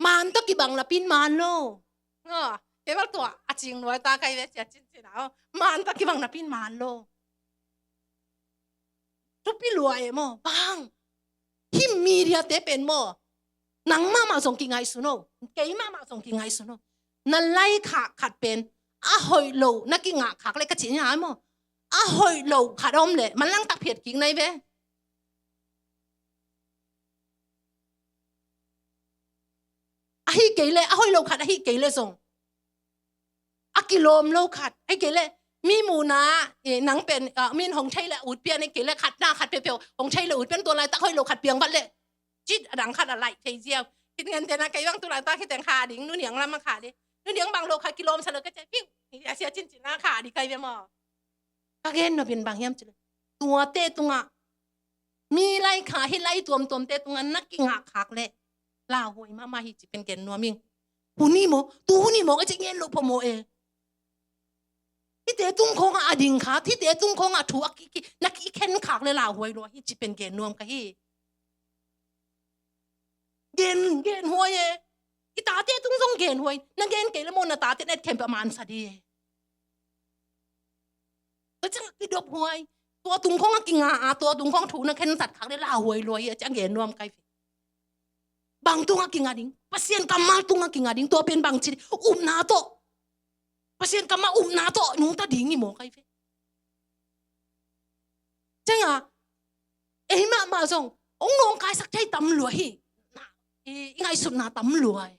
Man tawh kibang napi-in man lo. Nga, kei bel tua a cing nuai ta kai ve cia cincin a, man tawh kibang napi-in man lo. Thupi lua e maw, bang. Hih media-te pen maw, nang mahmah zong kingaihsun o, kei mahmah zong kingaihsun o. Na laikhak khat pen a hoih lo na kingahkhak leh ka cih ni a maw, a hoih lo khat a om leh manlang tak phiat kik nai ve. Ahi kei leh, a hoih lo khat ahi kei leh zong, a kilawm lo khat ahi kei leh, mi muhna, eh, nang pen, ah, min hong thei leh ut pian ahi kei leh, khatna khat peuhpeuh hong thei leh ut pian, tua laitak hoih lo khat piang vat leh cit a dang khat a laih thei ziau. Khit ngente na kei bang tu laitak khit teng kha ding, Nu Niang lam a kha ding. Nu Niang bang lo khat kilawm sa lo ka cih piu, sia sia cincin a kha ding kai ve maw. Ka gen nop in bang hiam cih leh, tuate tungah, mi laikhak, hih lai tuamtuamte tungah na kingahkhak leh lauhuai mahmah hi cih pen gen nuam ing. Hun hi maw, tu hun hi maw, ka cih gen loh phamawh e. Hihte tung khawngah a ding kha, hihte tung khawngah thu a ki, ki, na ki khen khak le lauhuai lua hi ci pen gen nuam ka hi. Gen, gen huai e. I tate tung zong gen huai. Na gen kei le maw na tate na et khempeuh a mansa di e. Tua ciang a kidop huai. Tua tung khawng a kinga a, tua tung khawng thu na khensat khak le lauhuai lua hi a ciang gen nuam kai ve. Bang tung a kinga ding? Pasian kammal tung a kinga ding. Tua pen bang ci ding? Upna tawh. Pasian kammal upna tawh nungta ding hi maw kai ve. Ciang a, ei mahmah zong hong nawngkaisak thei tam lua hi. Na, i, i ngaihsutna tam lua hi.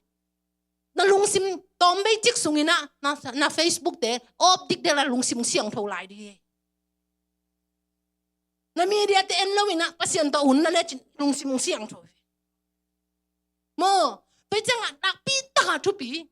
Na lungsim tawm bei cik sungin ah, na, na Facebook te, op dik del a lungsim siangtho lai di hi. Na media te en lo in ah, Pasian tawh hun na le cin lungsim siangtho hi. Maw, tua ciang a nakpi tak a thupi.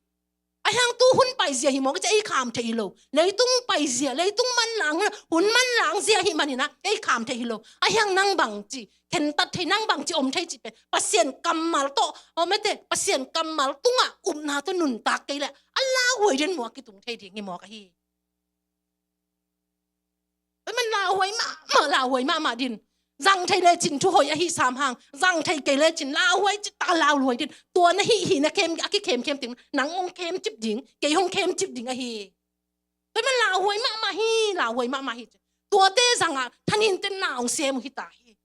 A hiang tu hun paizia hi maw, ka ci ei kham thei hi lo. Leitung paizia, leitung manlang, hun manlang zia hi manin ah, ei kham thei hi lo. A hiang nang bang ci, khentat thei nang bang ci om thei ci pen. Pasian kammal tawh, aw mete, Pasian kammal tungah upna tawh nuntak kei le, a lauhuai den maw a kitung thei ding hi maw ka hi. Tua man lauhuai mahmah, lauhuai mahmah din. Zang thei le cin thu hoih ahi sam hang. Zang thei kei le cin lauhuai cin ta lauhuai din. Tua na hih hih na kem, a kikem kem ting. Nang hong kem cip ding, kei hong kem cip ding ahi. Tua man lauhuai mahmah hi, lauhuai mahmah hi. Tuate zang a, thanin ten na hong sem uh hi ta hi.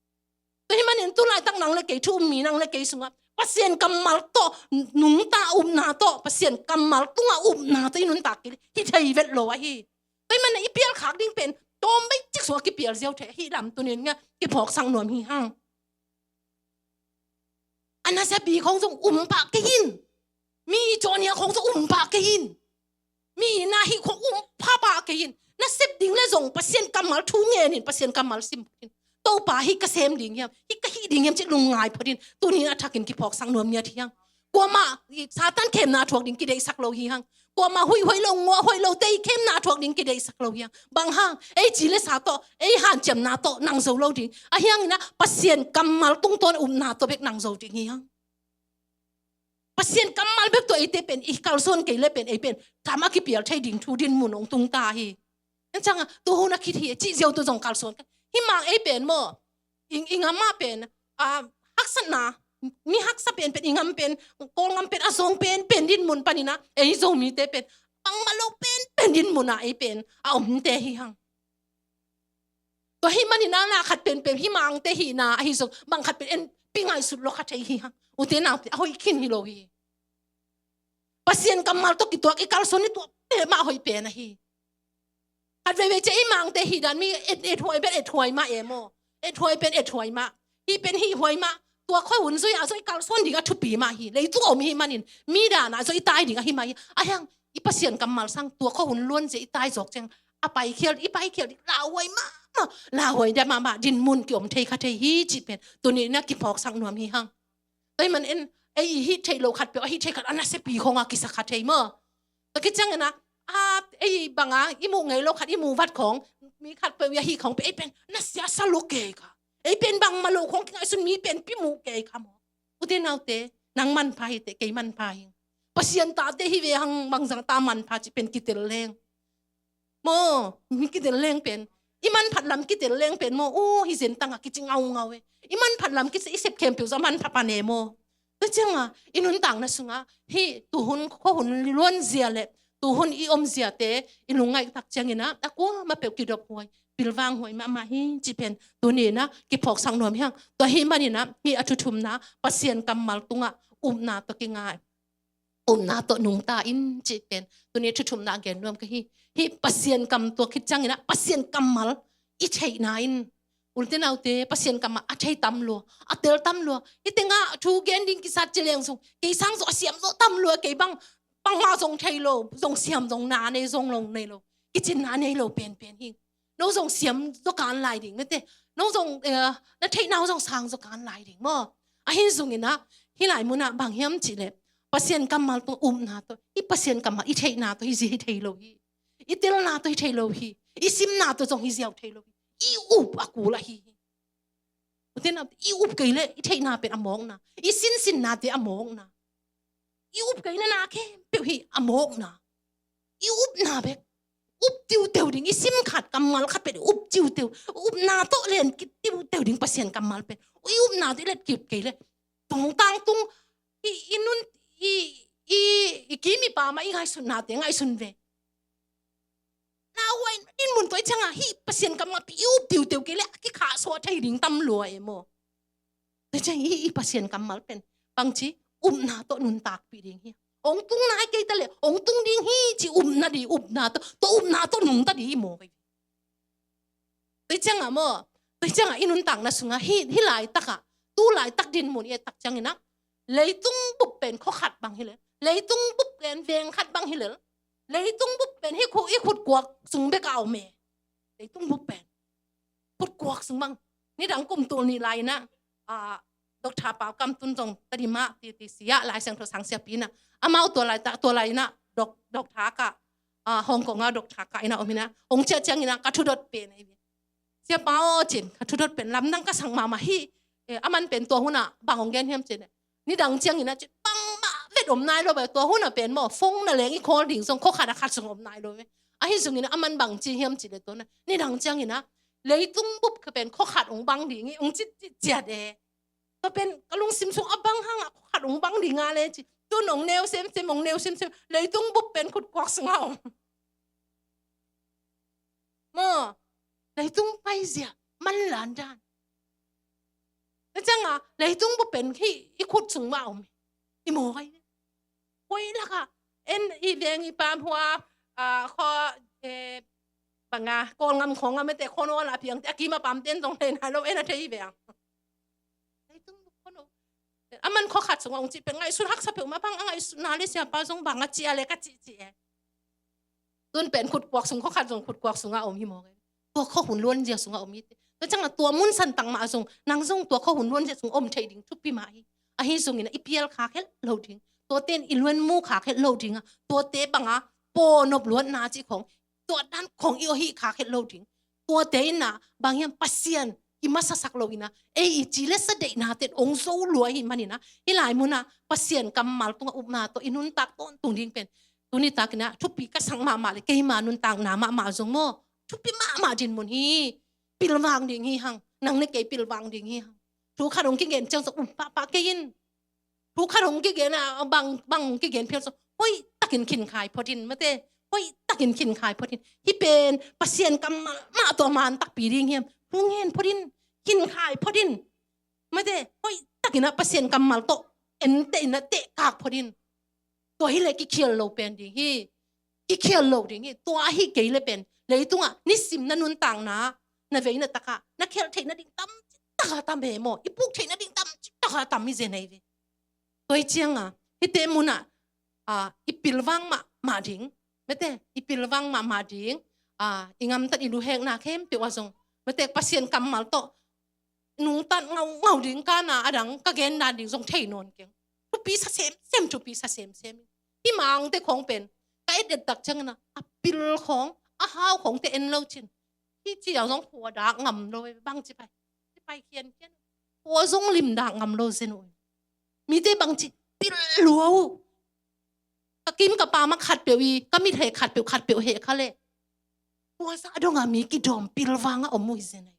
Tua hi manin tu laitak nang le kei thu um mi nang le kei sungah Pasian kammal tawh nungta upna tawh, Pasian kammal tungah upna tawh i nuntak kei hi thei vet lo ahi. Tua hi manin i pial khak ding pen tawm bei cik sungah kipial ziau thei ahi lam tunin nga kiphawksak nuam hi hang. A nasepi khong zong um pah kei in. Mi i cawhnia khong zong um pah kei in. Mi i na hi khong um pah pah kei in. Na sep ding le zong Pasian kammal thu ngen in, Pasian kammal sim phot in. Topa hih ka sem ding hiam, hih ka hih ding hiam cih lungngai phot in. Tunin a thakin kiphawksak nuam ngiat hi hang. Kuamah i Satan khemna thuak ding kideihsak lo hi hang. Kuamah huih hoih lo, nguah hoih lo te i khemna thuak ding kideihsak lo hi hang. Bang hang, ei ci le sa tawh, ei hanciamna tawh nang zo lo ding. A hiangin ah Pasian kammal tungtawn upna tawh bek nang zo ding hi hang. Pasian kammal bek tawh eite pen i kalsuan kei le pen ei pen tham a kipial thei ding thu dinmun hong tung ta hi. En ciang a, tu hun a khit hi, cih ziau tu zong kalsuan ka hi. Mang ei pen maw, i, i ngam ah pen, a, haksatna, mi haksa pen pen, i ngam pen, Kawl ngam pen a zong pen pen dinmun panin ah ei Zomite pen bangmah lo pen pen dinmun ah ei pen a omte hi hang. Tua hih manin ah na khat pen pen hih mangte hihna ahi zong bang khat pen en pi ngaihsut lo kha thei hi hang. Ute naute a hoih khin hi lo hi. Pasian kammal tawh kituak i kalsuan i tuak pen mah hoih pen ahi. Khat veivei ciah i mangte hih dan mi et, et huai pen et huai mah e maw. Et huai pen et huai mah. Hih pen hih huai mah. Tua khua hun zui a zui kalsuan ding a thupi mah hi. Leitung a om hih manin mi dan a zui i tai ding ahi mah hi. A hiang i Pasian kammal sang tua khua hun luan zia i tai zawk ciang a paikhial, i paikhial ding lauhuai mahmah. Lauhuai dia mahmah dinmun kiom thei kha thei hi cih pen tuni na kiphawksak nuam hi hang. Tua hi man en, ei i hih theih loh khat peuh a hih theih khat a nasepi khong a kisa kha thei maw. Tua khit ciangin ah, a, ei bang a i muh ngei lo khat i muh vat khong, mi khat peuh i a hih khong peuh ei pen na siasa lo kei kha. Ei pen bangmah lo khong kingaihsun mi pen pi muh kei kha maw. Ute naute, nang manpha hi teh, kei manpha hi. Pasian tate hi ve hang bangzah ta manpha cih pen kitel leng. Maw, mi kitel leng pen. I manphat lam kitel leng pen maw. Uh, hi zen tangah kici ngaungau e. I manphat lam kici i sep khempeuh zah manpha pan e maw. Tua ciangah, i nuntakna sungah, hih tuhun, khuahun luanzia le, tuhun i omziate, i lungngaih tak ciangin ah, a kuamah peuh kidop huai, pilvang huai mahmah hi, cih pen, tuni in ah, kiphawksak nuam hi hang. Tua hih manin ah, hih a thuthumna, Pasian kammal tungah, upna tawh kingai. Upna tawh nungta in cih pen tuni thuthumna a gen nuam ka hi. Hih Pasian kam tua khit ciangin ah Pasian kammal i theihna in, ute naute, Pasian kammal a thei tam lua, a tel tam lua. Hih tengah thu gen ding kisat ci leng zong kei sang zong a siam zaw tam lua, kei bang bangmah zong thei lo, zong siam zong na nei zong long nei lo, kicinna nei lo penpen hi. No zong siam zaw kan lai ding, na te. No zong, eh, na theihna uh zong sang zaw kan lai ding maw. Ahi zongin ah, hih lai munah bang hiam cih leh, Pasian kammal tung upna tawh, i Pasian kammal i theihna tawh hi zia hi thei lo hi. I telna tawh hi thei lo hi. I simna tawh zong hi ziau thei lo hi. I up a kul ahi hi. Ute naute, i up kei leh i theihna pen a mawkna, i sinsinnate a mawkna. I up kei leh na khempeuh hi a mawkna. I upna bek. up tiuteu ding, i sim khat kammal khat pen up tiuteu, upna tawh len kitiuteu ding Pasian kammal pen. I upna tawh i let kip kei le tungtang tung i, i nun i, i, i kim i pam ah i ngaihsutnate ngaihsun ve. Lauhuai din mun tua i ciangah hih Pasian kammal pi i up tiuteu kei le a kikhahsuah thei ding tam lua e maw. Tua ciang i, i Pasian kammal pen bangci upna tawh nuntakpih ding hi. Hong tung nai kei ta le hong tung ding hi ci upna ding upna tawh, tua upna tawh nungta ding hi maw kei. Tua ciangah maw, tua ciangah i nuntakna sungah hih, hih laitakah, tu laitak din mun i et tak cianginah leitung bup pen khua khat bang hi lel, leitung bup pen veng khat bang hi lel, leitung bup pen hih khu i khutkuak sung bekah om e. Leitung bup pen khutkuak sung bang. Nidang kum tul nih lai inah, ah, Doctor Pau Kam Tun zong Tedim ah T T C ah Lai Siangtho sang siapi inah, amau tua laitak tua lai inah Doc-, Doctor kah, ah, Hong Kong ah Doctor kah inah om inah hong ciah cianginah ka thudot pen ahi ve. Siapa aw cin, ka thudot pen lamdang ka sak mahmah hi. Eh, aman pen tua hunah bang hong gen hiam cin, nidang cianginah cin bangmah vet om nai lo ve. Tua hunah pen maw phone na leng i call ding zong khua khat a khat zong om nai lo ve. Ahi zongin aman bang ci hiam cin le tua na nidang cianginah leitung bup kha pen khua khat hong bang ding hi hong cit cit ciat e. Tua pen ka lungsim sung a bang hangah khua khat hong bang ding a le ci. Tun hong neu semsem, hong neu semsem, leitung bup pen khutkuak sungah om. Maw, leitung paizia manlan dan. Na ciangah leitung bup pen hih i khut sung mah om hi. I maw kai ve. Hoih lakah en i veng i pam hua, ah, khaw, eh, banga Kawlngam khawngam ete khaw nawl a piangte a kim a pamte en zong thei nai lo en a thei hi ve ang. Leitung bup khaw no. Aman khua khat sungah hong cih pen ngaihsun haksa peuhmah bang a ngaihsutna le siapa zong bang a cih a le ka cih cih e. Tun pen khutkuak sung khua khat zong khutkuak sungah om hi maw. Tua khua hun luanzia sungah om hi te. Tua ciangah tua mun santak mah zong nang zong tua khua hun luanzia sung om thei ding thupi mah hi. Ahi zongin i pial khak het lo ding. Tuate in i luanmu khak het lo ding a. Tuate banga pawnop luatna cih khong. Tua dan khong i awhih khak het lo ding. Tuate inah bang hiam Pasian i masasak lo inah ei i ci le sa deihnate hong zo lua hi maninah hih lai munah Pasian kammal tungah upna tawh i nuntak tawntung ding pen tuni takinah thupi ka sak mahmah le keima nuntakna mahmah zong maw thupi mahmah din mun hi. Pilvang ding hi hang. Nang ne kei pilvang ding hi hang. Thu khat hong kigen ciang zong um pahpah kei in. Thu khat hong kigen a bang, bang hong kigen phial zong hoih takin khinkhai phot in mate. Hoih takin khinkhai phot in. Hih pen Pasian kammal mah tawh man takpi ding hiam. Thu ngen phot in. Khinkhai phot in. Mate, hoih takinah Pasian kammal tawh enteh inah tehkak phot in. Tua hi le kikhial lo pen ding hi. Kikhial lo ding hi. Tua ahi kei le pen leitungah nisim na nuntakna na veina takah na khial theihna ding tam taka tam he maw. I puk theihna ding tam taka tam hi zen ahi ve. Tua hi cianga hihte munah, ah, i pilvang mahmah ding. Mate, i pilvang mahmah ding. Ah, i ngamtat i luhekna khempeuh ah zong mate Pasian kammal tawh nungtat ngaungau ding kana a dang ka gen dan ding zong thei nawn keng. Thupi sa semsem, thupi sa semsem. Hih mangte khawng pen ka et et tak ciangin a pil khawng a hau khawngte en lo cin. Hih ciang zong khua dak ngam lo e, bangci pai, ci pai khiankhian. Khua zong lim dak ngam lo zen uh. Mite bangci pil lua uh. Ka kim ka pam ah khatpeuh i ka mit he khatpeuh, khatpeuh he kha leh khua zah dongah mi kidawm pilvang a om uh hi zen ahi.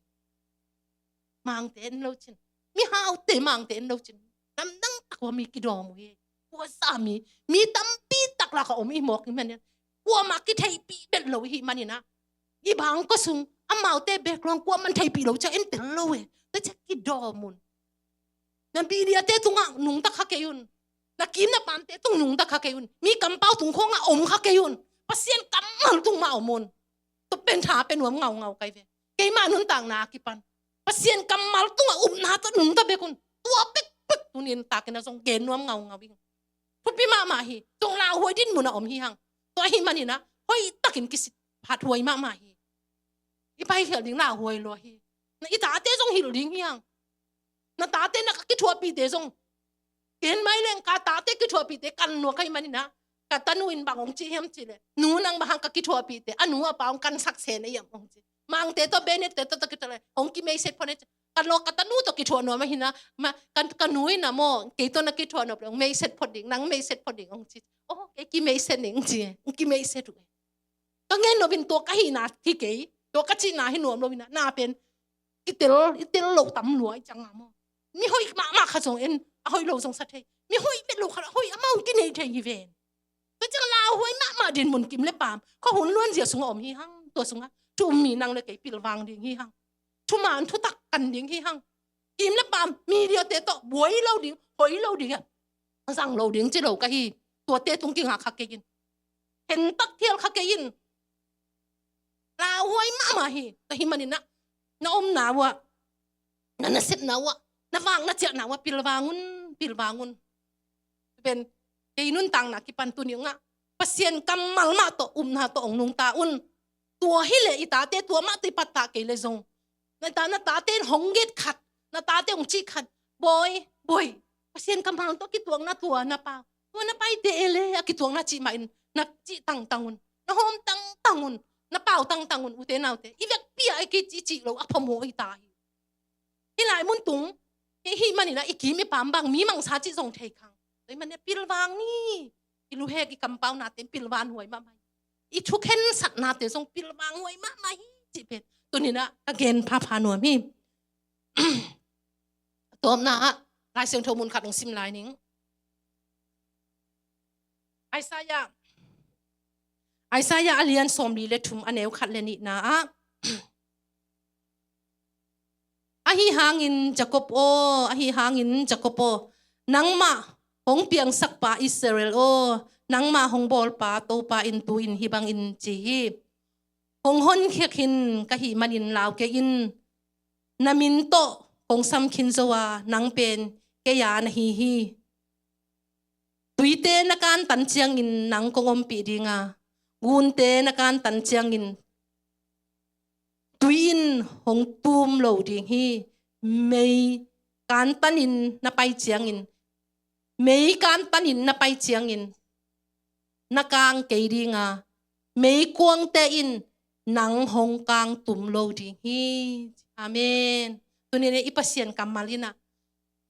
Mangte en lo cin. Mihaute mangte en lo cin. Lamdang tak uh a mi kidawm uh hi. Khua zah mi, mi tampi tak lakah om i mawk i hih manin kuamah kitheihpih bet lo i hih manin ah i bang kua sung amaute background kuamah theihpih lo ciang en tel lo e. Tua ciang kidawm un. Na media-te tungah nungta kha kei un. Na kim na pamte tung nungta kha kei un. Mi kampau tung khawngah om kha kei un. Pasian kammal tung mah om un. Tua pen tha pe nuam ngaungau kai ve. Keima nuntakna a kipan Pasian kammal tungah upna tawh nungta bek un. Tua pekpek tuni-in takin a zong gen nuam ngaungau ing. Thupi mahmah hi. Zong lauhuai din munah om hi hang. Tua ahi manin ah hoih takin kisit phathuai mahmah hi. I paikhial ding lauhuai lua hi. Na i tate zong hilh ding hi hang. Na tate na ka kithuahpihte zong. Ken mai leng ka tate kithuahpihte kan nuak ahi manin ah ka tanu in bang hong ci hiam cih leh, nu nang bang hang ka kithuahpihte a nu a pa hong kansak se na hiam hong ci. Mangte tawh Bennett-te tawh tawh kithuah leh hong kimeiset phot hi ci. Ka law ka tanu tawh kithuah nuam ahi na, ma, ka, ka nu in ah maw, kei tawh na kithuah nuam leh hong meiset phot ding, nang meiset phot ding hong ci. Oh, kei kimeiset ning ci, hong kimeiset uh. Ka gen lo in tua ka hihna hi kei, tua ka cihna hi nuam lo in ah, na pen kitel, i tel lo tam lua i ciang a maw. Mi hoih mahmah khat zong en, a hoih lo zong sa thei. Mi hoih bek lo khat, a hoih amau kinei thei hi ven. Tua ciang lauhuai mahmah din mun kim le paam, khuahun luanzia sungah om hi hang, tua sungah thu um mi nang le kei pilvang ding hi hang. Thuman thutak kan ding hi hang. Kim le paam, media te tawh buai lo ding, hoih lo ding ah, zang lo ding ci lo ka hi. Tuate tung kingak kha kei in, hentak thial kha kei in. Lauhuai mahmah hi. Tua ahih manin ah, na omna uh ah, na nasepna uh ah, na vak na ciahna uh ah pilvang un, pilvang un. Pen kei nuntakna kipan tuni ung ah, Pasian kammal mah tawh upna tawh ong nungta un. Tua hi leh i tate tua mah tawh i pattah kei leh zong, na ta, na tate in hong gen khat, na tate hong cih khat, Bawi, bawi, Pasian kammal tawh kituakna tua na pau, tua na paite e le, a kituakna cih mah in na cih tangtang un, na hawm tangtang un, na pau tangtang un, ute naute. I vekpi ah i kicih cih lo a phamawh hi ta hi. Hih lai mun tung, hih, hih manin ah i kim i paam bang mi mangsa cih zong thei khang. Tua ahih manin ah pilvang ni. I luhek i kampaunate pilvang huai mahmah hi. I thukhensatnate zong pilvang huai mahmah hi cih pen tuni in ah ka gen phapha nuam hi. A tawpna ah, Lai Siangtho mun khat hong sim lai ning. Isaiah, Isaiah a lian sawmli le thum, a neu khat le nihna ah, ahi hangin Jacob aw, ahi hangin Jacob aw, nangmah hong piangsakpa Israel aw, nangmah hong bawlpa Topa in tu-in hih bangin ci hi. Hong honkhia khin ka hih manin lau kei in, na min tawh kong sam khin zo a, nang pen kei a na hi hi. Tuite na kantan ciangin nang kong ompih ding a, gunte na kantan ciangin tui in hong tum lo ding hi. Mei kantanin na pai ciangin, mei kantanin na pai ciangin na kang kei ding a, meikuangte in nang hong kang tum lo ding hi. Amen. Tuni in ah i Pasian kammal in ah,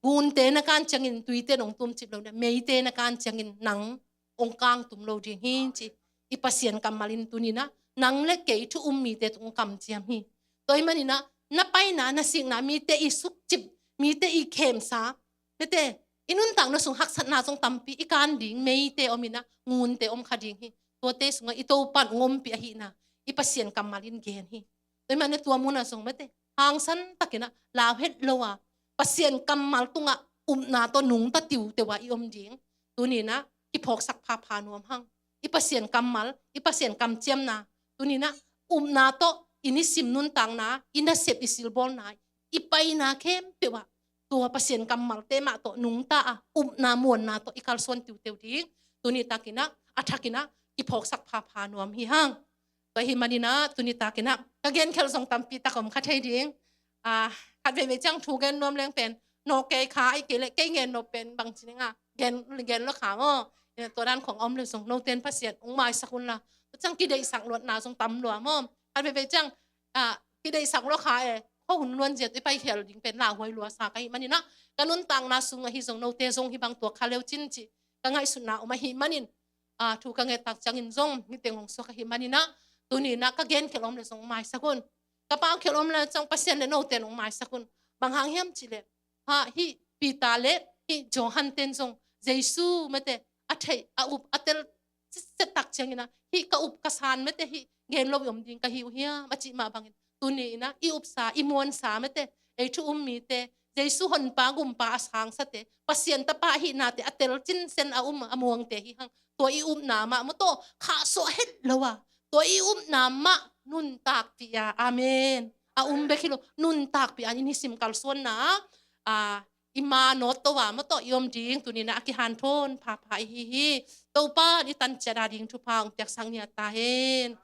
gunte na kan ciangin tuite in hong tum cip lo ding, meite na kan ciangin nang hong kang tum lo ding hi ci. I Pasian kammal in tuni in ah nang le kei thu um mite tung kamciam hi. Tua ahih manin ah na paina, na sikna, mite i sukcip, mite i khemsa, mite i nuntakna sung haksatna zong tampi i kan ding meite om in ah, ngunte om kha ding hi. Tuate sungah i Topa in hong ompih ahihna i Pasian kammal in gen hi. Tua ahih manin ah tua mun ah zong mite hangsan takin ah lau het lo a, Pasian kammal tungah upna tawh nungta tiuteu a i om ding tuni in ah kiphawksak phapha nuam hang. I Pasian kammal, i Pasian kamciamna tuni in ah upna tawh i nisim nuntakna, i nasep, i silbawlna, i paina khempeuh ah tua Pasian kammalte mah tawh nungta a, upna muanna tawh i kalsuan tiuteu ding tuni takin ah a thakin ah kiphawksak phapha nuam hi hang. Tua ahih manin ah tuni takin ah ka genkhelh zong tampi tak om kha thei ding. Ah, khat veivei ciang thu gen nuam leng pen, no kei kha, ahih kei leh kei ngen nop pen bangci ning a, gen, gen lo kha maw. Tua dan khong om leh zong note in Pasian hong maisak un la, tua ciang kideihsak luatna zong tam lua maw. Khat veivei ciang, ah, kideihsak lua kha e, khuahun luanzia tawh i paikhia ding pen lauhuai lua sa ka hih manin ah, ka nuntakna sung ahi zong note zong hih bang tuak kha leu cin cih ka ngaihsutna om ahih manin, ah, thu ka nget tak ciangin zong hih teng hong suak ahih manin ah, tuni in ah ka genkhelh om leh zong maisak un. Ka paukhelh om leh zong Pasian le note in hong maisak un. Bang hang hiam cih leh, ha, hih Peter le hih Johan ten zong Jesu mite a theih, a up, a tel sitset tak ciangin ah, hih ka up ka san mite hih gen lo i om ding ka hi uh hiam a cih mah bangin, tuni in ah i upsa, i muansa mite, ei thu um mite, Jesu Honpa Gumpa a sangsate, Pasian Tapa ahihnate a tel cinsen a um a muangte hi hang. Tua i upna mah maw tawh khahsuah het lo a, tua i upna mah nuntakpih a, amen, a um bek hi lo, nuntakpih a i nisim kalsuanna, a, i manawt to a maw tawh i om ding tuni in ah a kihanthawn phapha i hi hi. Topa in i tan ciat a ding thupha hong piaksak nia ta hen.